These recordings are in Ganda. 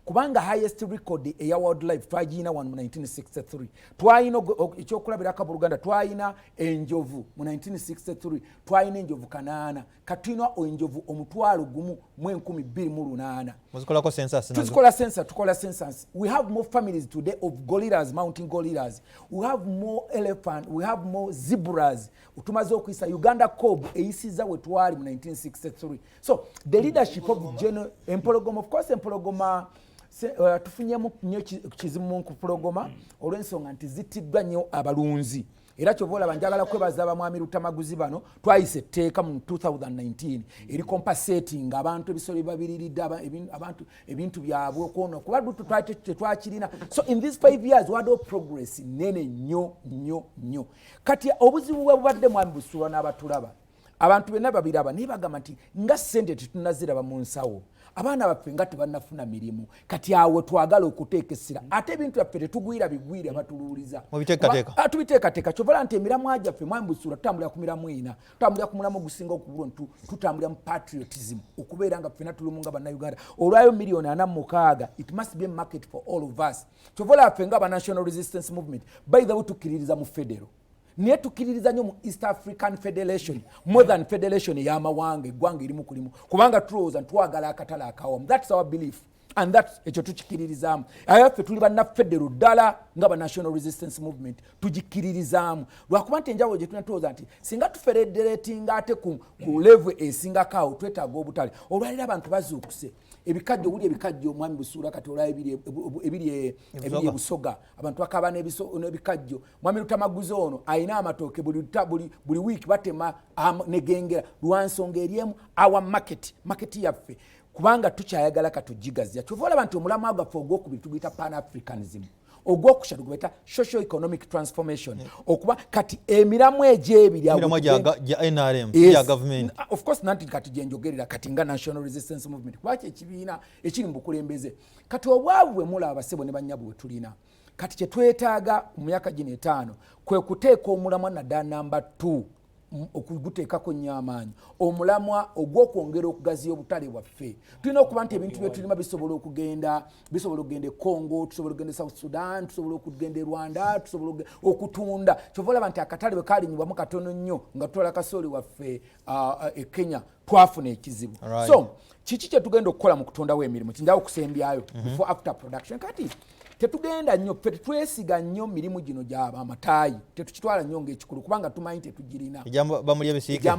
Kubanga highest record eya wildlife twagiyina wano mu 1963. Twalina ekyokulabirako buluganda, twalina enjovu mu 1963, twalina enjovu kanaana. Katulina enjovu 12,208. Muzikolako census nazo? Tuzikola census, tukola census. We have more families today of gorillas, mountain gorillas. We have more elephant, we have more zebras. Tumaze okuyisa Uganda kob, eyisiza we twali mu 1963. So the leadership of General empologoma, of course empologoma tufunyemu nnyo kizibu mu mpologoma olw'ensonga nti zittiddwa nnyo abalunzi. Era kyova olaba njagala kwebaza abamwami Lutamaguzi bano, twayisa etteeka mu 2019 eri compensating abantu ebisolo ebibabiriridde abantu ebintu byabwe okwona kuba lutu twali tetwakirina. So in these 5 years waddewo progress nene nnyo nnyo nnyo. Kati obuzibu bwe bubadde, mwami Busuulwa n'abatulaba, abantu benna babiraba, naye bagamba nti nga sente tetunaziraba mu nsawo, abaana baffe nga tebannafuna mirimu. Kati awo twagala okuteeka essira, ate ebintu byaffe tetugwira bigwire batuluuliza. Mubiteekateeka. Tubiteekateeka. Kyovala nti emiramwa gyaffe, mwami Busuula, tutambulira ku miramu ena. Tutambulira ku mulamu ogusinga okubulwa nti tutambulira mu patriotism, okubeera nga ffena tulimu nga Bannayuganda. Olwayo miliyoni 46, it must be a market for all of us. Kyovala ffe nga aba National Resistance Movement, by the way, tukkiririza mu federo, naye tukkiririza nnyo mu East African Federation more than federation ey'amawanga, eggwanga erimu kulimu, kubanga tulowooza nti twagala akatale akawamu. That's our belief and that ekyo tukikiririzaamu. Aye ffe tuli bannafedero ddala nga ba National Resistance Movement, tugikkiririzaamu lwakuba nti enjawulo gye tulina, tulowooza nti singa tufederatinga ate ku level esingako awo, twetaaga obutale. Olwaliro abantu bazuukuse ebikajjo, wuli ebikajjo, omwami Busuula, kati olwa ebiri ebusoga, abantu bakaba n'ebikajjo. Mwami Lutamaguzi ono ayina amatooke, buli wiiki batema negengera lwansonga eri emu, our market yaffe, kubanga tukyayagala katugigazya. Kyova olaba nti omulamwa gwaffe ogwokubiri tuguyita Pan Africanism, ogwokusatu gwebayita social economic transformation. Okuba kati emiramu egyebiri awo Emirimu gya NRM, Yes. gya gavumenti. Of course, nanti kati gyenjogerera kati nga National Resistance Movement, kubaki ekibiina ekiri mu bukulembeze. Kati obwavu bwe mulaba, basebo ne bannyabo, bwe tulina kati, kyetwetaaga mu myaka gino 5 kwe kuteeka omulamwa naddala namba 2, okuguteekako nnyo amaanyi, omulamwa ogw'okwongera okugaziya obutale bwaffe. Tulina okuba nti ebintu byetulima bisobola okugenda e Congo, tusobola okugenda e South Sudan, tusobola okugenda e Rwanda, tusobola okutunda. Kyova olaba nti akatale bwe kalinyibwamu katono nnyo nga tutwala kasooli waffe e Kenya, twafuna ekizibu. So kiki kyetugenda okukola mu kutondawo emirimu? Kinjawo okusembyayo before after production. Kati tetugenda nnyo, ffe tetwesiga nnyo mirimu gino gyaba amataayi, tetukitwala nnyo ngaekikulu kubanga tumanyi tetugirina. Egya bamulya bisiike.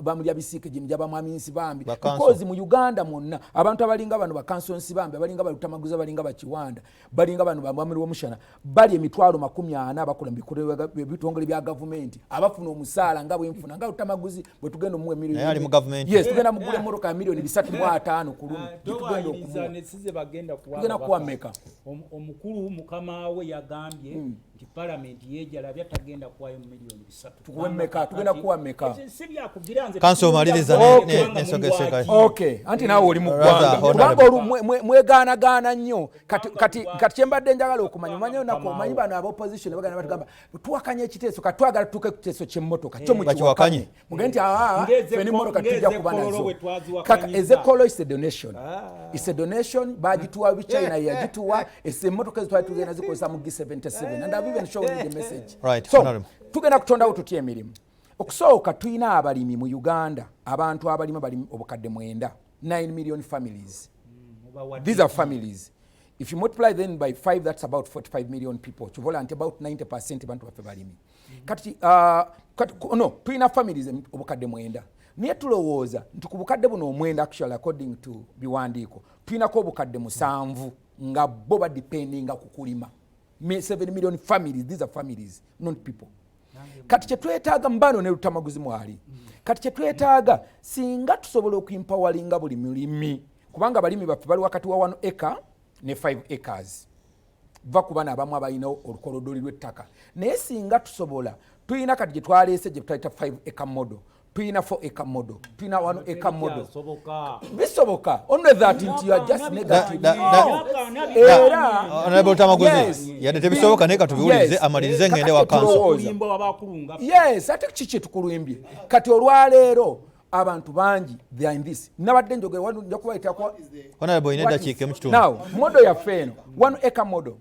Bamulya bisiike gino gyabamwami Nsibambi. Bakanso. Because mu Uganda mwonna abantu abalinga bano bakanso Nsibambi, abalinga Balutamaguzi, abalinga Bakiwanda, balinga bano bamwami Lwomushana, bali 400,000 abakola mu bitongole bya gavumenti, abafuna omusaala nga bwenfuna nga Lutamaguzi bwe tugenda omuwa Naye ali mu gavumenti. Yes, tugenda mugula emmotoka ya miliyoni 350 ku luno gyetugenda Towayiriza okumuwa. Nesize bagenda kuwa Tugenda ababaka. kuwa mmeka? Omukulu mukama we yagambye nti palamenti yeejalabya, tagenda kuwayo miliyoni 3. Tukuwe mmeka? Tugenda kuwa mmeka? Si byakugira nze. Kanso, maliriza kubanga n'ensonga muli esekayo. waaki. Okay, anti naawe oli mu Rather, ggwanga honorable. kubanga mwegaanagaana nnyo. Kati kyembadde njagala okumanya, omanyi olunaku, omanyi bano aba opposition bagenda batugamba tuwakanya ekiteeso. Kati twagala tutuuke ku kiteeso ky'emmotoka kyo Bakiwakanye. mukiwakanye, mugende nti aa, ffe n'emmotoka tujja kuba Ng'ez'e Kololo nazo. bwe twaziwakanyiza. Kaka ez'e Kololo is a donation, is a donation, bagituwa, China yagituwa. Ese emmotoka ezo twali tugenda zikozesa mu G77, and I've even shown you the message. Right, So honorable. tugenda kutondawo tutya emirimu? Okusooka, tulina abalimi mu Uganda, abantu abalima bali obukadde 9, 9 million families. These are families. If you multiply them by 5, that's about 45 million people. Kivola nti about 90% bantu baffe balimi. Kati no, tulina families obukadde 9, naye tulowooza nti ku bukadde buno omwenda, actually according to biwandiiko, tulinako obukadde 7 nga bo badependinga ku kulima. 7 million families, these are families, not people. Kati kyetwetaaga mubano ne Lutamaguzi mwali, kati kyetwetaaga singa tusobola okuempoweringa buli mulimi, kubanga abalimi baffe bali wakati wa 1 acre ne 5 acres, va ku bano abamu abalina olukolodoli lw'ettaka. Naye singa tusobola, tulina kati gye twaleese gye tuyita 5 acre model, tulina 4 acre model, tulina 1 acre model. Soboka. Bisoboka, only that nti you are just negative. No. Era Honorable Tamaguzi, Yes. yadde tebisoboka, naye katubiwulirize, amalirize ngende wa Kakati kanso. tulowooza. Kulimba wabakulunga. Yes, ate kiki kyetukulumbye kati olwaleero? Abantu bangi, they are in this. Nabadde njogera wano, nja kubayitako. Honorable, olina eddakiika emu kitundu. Now, model yaffe eno, one acre model,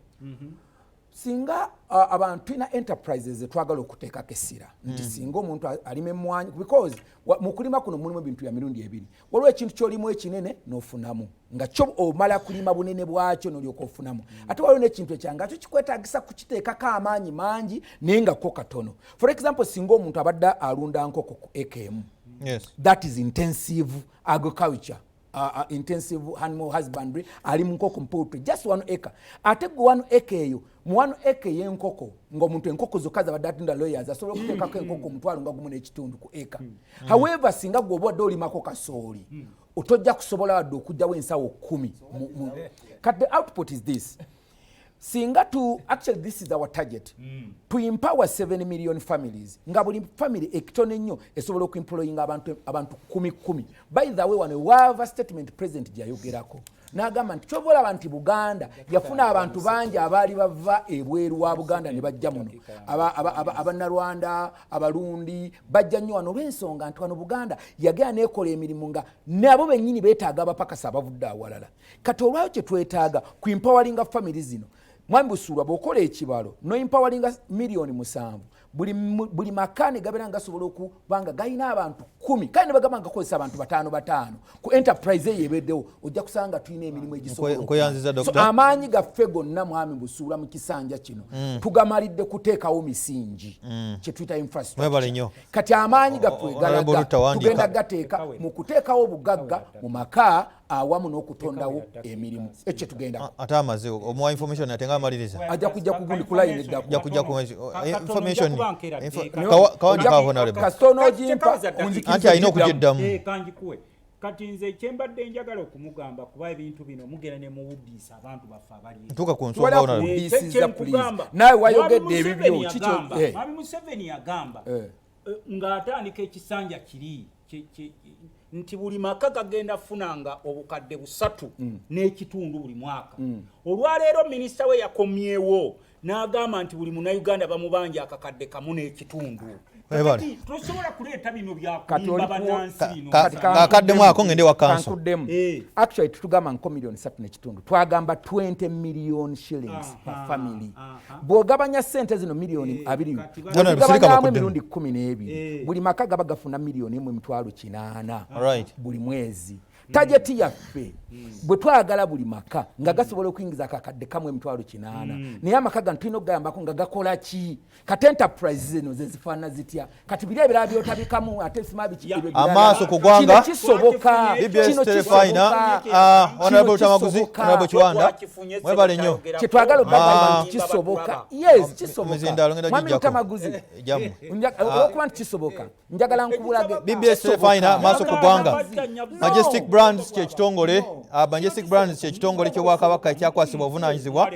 singa abantu tulina enterprises zetwagala okuteekako essira nti singa omuntu alima emmwanyi, because mu kulima kuno mulimu ebintu bya mirundi ebiri. Waliwo ekintu kyolimu ekinene n'ofunamu nga kyo omala kulima bunene bwakyo n'olyoka ofunamu, ate waliwo n'ekintu ekyanga kyo kikwetagisa kukiteekako amaanyi mangi naye nga ko katono. For example, singa omuntu abadde alunda nkoko ku eka emu, that is intensive agriculture, intensive animal husbandry, ali mu nkoko, poultry, just 1 acre. Ate gwe 1 acre eyo, mu 1 acre ey'enkoko, ng'omuntu enkoko zokka zabadde atunda layers, asobola okuteekako enkoko 10,500 ku acre. However, singa gwe obadde olimako kasooli, otojja kusobola wadde okugjawo ensawo 10. Kati the output is this: singa tu, actually this is our target, to empower 7 million families, nga buli family ekitono ennyo esobola okuemployinga abantu kumi kumi. By the way, wano waava statement president gyayogerako n'agamba nti kyoba olaba nti Buganda yafuna abantu bangi abaali bava ebweru wa Buganda ne bajja muno, Abannarwanda, Abalundi bajja nnyo wano olw'ensonga nti wano Buganda yagenda neekola emirimu nga nabo bennyini beetaaga abapakasa abavudde awalala. Kati olwayo kye twetaaga ku empoweringa family zino. Mwami Busuulwa, bw'okola ekibalo noempoweringa miliyoni 7, buli maka ne gabeera nga gasobola okuba nga galina abantu 10, kale ne bagamba nga gakozesa abantu bataano bataano ku enterprise eyo ebeddewo, ojja kusanga nga tulina emirimu egisobola. Nkweyanziza, So, Doctor. amaanyi gaffe gonna, mwami Busuula, mu kisanja kino tugamalidde kuteekawo misingi, kye tuyita infrastructure. Mwebale nnyo. Kati amaanyi gaffe Honorable galaga Lutta, wandiika. tugenda gateeka mu kuteekawo obugagga mu maka awamu n'okutondawo emirimu. Ekyo kyetugendako. Ate amaze omuwa information ate nga amaliriza. Ajja kujja ku gundi ku line eddako. Ajja kujja ku information. Kawandika, honorable. Kasita onoogimpa, Anti alina okugiddamu. Eh, kanjikuwe. Kati nze kyembadde njagala okumugamba, kuba ebintu bino mugenda ne muwudiisa abantu baffe abali Ntuuka ku nsonga, Tuwala honorable. kuwudiisiza, Eh, kyenkugamba, please. Naawe wayogedde Mwami ebibyo, Museveni kikyo. Mwami Museveni yagamba ng'atandika ekisanja kiri nti buli maka gagenda funanga 3,500 buli mwaka. Olwaleero minisita we yakomyewo n'agamba nti buli munnayuganda bamubanja 1,500. Webale. Kati tosobola kuleeta bino Kati byakulimba bannansi bino. Kaakaddemu ako ngende wa kanso. Kankuddemu. Eh. Actually, tutugamba nko miliyoni 3.5, twagamba 20 million shillings per family. Bw'ogabanya sente zino miliyoni 20, kati Honorable, sirika ozigabanyamu bakuddemu. emirundi 12, buli maka gaba gafuna 1,800,000 buli mwezi. Target yaffe bwe twagala buli maka nga gasobola okuyingiza 1,800,000, naye amaka gano tulina okugayambako nga gakola ki? Kati enterprise zino zezifaanana zitya? Kati biri ebirala byotabikamu ate sima biki ebyo birala. Amaaso ku ggwanga. Kino kisoboka. BBS Kino Terefayina, kisoboka. Honorable Kino Tamaguzi, kisoboka. Honorable Kiwanda, mwebale nnyo. Kyetwagala okugamba nti kisoboka. kisoboka, yes, kisoboka. Emizindaalo ngenda Mwami gijjako. Lutamaguzi, Jammwe. Olwokuba nti kisoboka, njagala nkubulage. BBS Terefayina, maaso ku ggwanga. No. Majestic Brands kyekitongole, Majestic Brands kyekitongole ky'Obwakabaka ekyakwasibwa obuvunaanyizibwa.